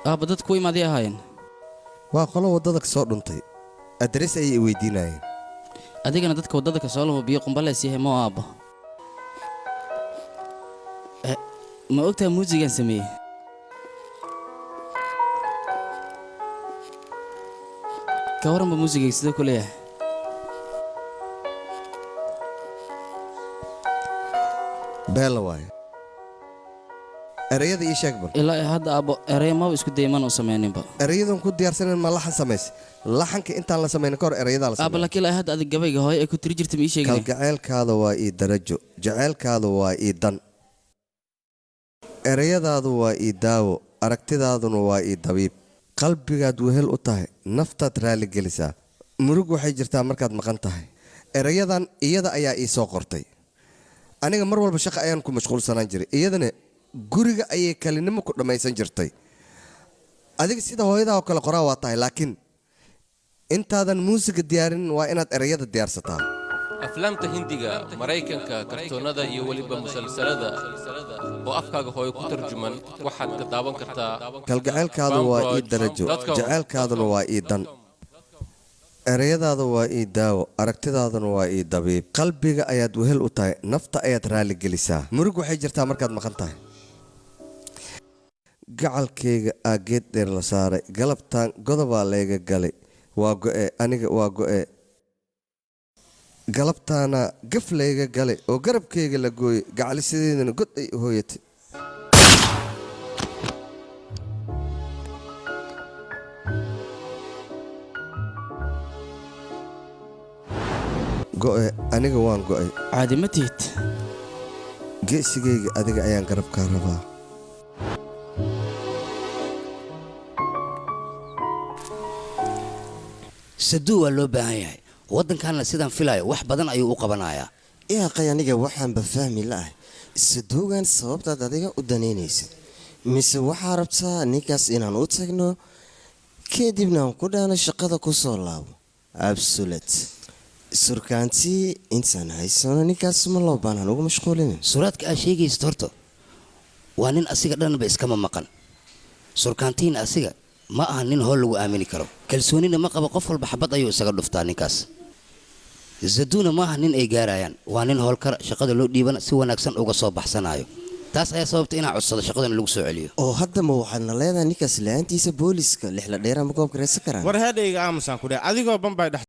Aabba, dadku imaaday ahaayeen? Waa qolo waddada ka soo dhuntay, address ayay i weydiinayeen. Adigana dadka waddada ka soo lamo biyo qumbalees yahay moo, aabbo? Ma ogtahay muusigaan sameeyey? Ka warranba muusigayga, sidoo ku leeyahay? Beella waaye. Erayada ii sheeg bal. Ilaa hadda, aabbo, eraya maba isku dayay, mana u sameyninba. Erayadan ku diyaarsanan, ma laxan samaysay? Laxanka intaan la samaynin ka hor erayadaa la Aabba, sameeya. Laakiin ilaa hadda adig gabayga hooyo ay ku tiri jirta ma ii sheegin. Kalgaceylkaada waa ii darajo, jaceylkaadu waa ii dan, erayadaadu waa ii daawo, aragtidaaduna waa ii dabiib. Qalbigaad wehel u tahay, naftaad raalli gelisaa, murug waxay jirtaa markaad maqan tahay. Erayadan iyada ayaa ii soo qortay. Aniga mar walba shaqa ayaan ku mashquulsanaan jiray, iyadana guriga ayay kalinimo ku dhammaysan jirtay. Adiga sida hooyadaa oo kale qoraa waa tahay, laakiin intaadan muusiga diyaarin waa inaad erayada diyaarsataa. Aflaamta Hindiga, Maraykanka, kartoonnada iyo weliba musalsalada oo afkaaga hooyo ku tarjuman waxaad ka daawan kartaa Kalgaceylkaadu waa ii darajo, jaceylkaaduna waa ii dan, erayadaada waa ii daawo, aragtidaaduna waa ii dabiib. Qalbiga ayaad wehel u tahay, nafta ayaad raalli gelisaa, murug waxay jirtaa markaad maqan tahay. Gacalkayga aa geed dheer la saaray, galabtaan godobaa layga galay. Waa go'e, aniga waa go'e. Galabtaana gaf layga galay oo garabkayga la gooyey, gacalisideedana god ay u hooyatay. Go'e, aniga waan go'ay. Caadi ma tihid. Geesigayga, adiga ayaan garabkaa rabaa. Saduu waa loo baahan yahay waddankanna, sidaan filayo wax badan ayuu u qabanayaa. Yaaqay, aniga waxaanba fahmi la'ahay saduugan sababtaad adiga u danaynaysid. Mise waxaa rabtaa ninkaas inaan u tagno, kadibna aan ku dhahno shaqada ku soo laabo? Absolute surkaantii intaan haysano ninkaas ma loo baanaan ugu mashquulinin. Suraadka aad sheegaysid horta waa nin asiga dhanba iskama maqan. Surkaantiina asiga ma aha nin hool lagu aamini karo, kalsoonina ma qabo. Qof walba xabad ayuu isaga dhuftaa ninkaas. Zaduuna ma aha nin ay gaarayaan, waa nin howlkar, shaqada loo dhiibana si wanaagsan uga soo baxsanayo. Taas ayaa sababta inaan codsado shaqadan lagu soo celiyo. Oo hadda ma waxaadna leedahay ninkaas la-aantiisa booliska lixla dheer ama goobka reysan karaan? War heedhayga, aamusaan ku dheh adigoo bambay dhex.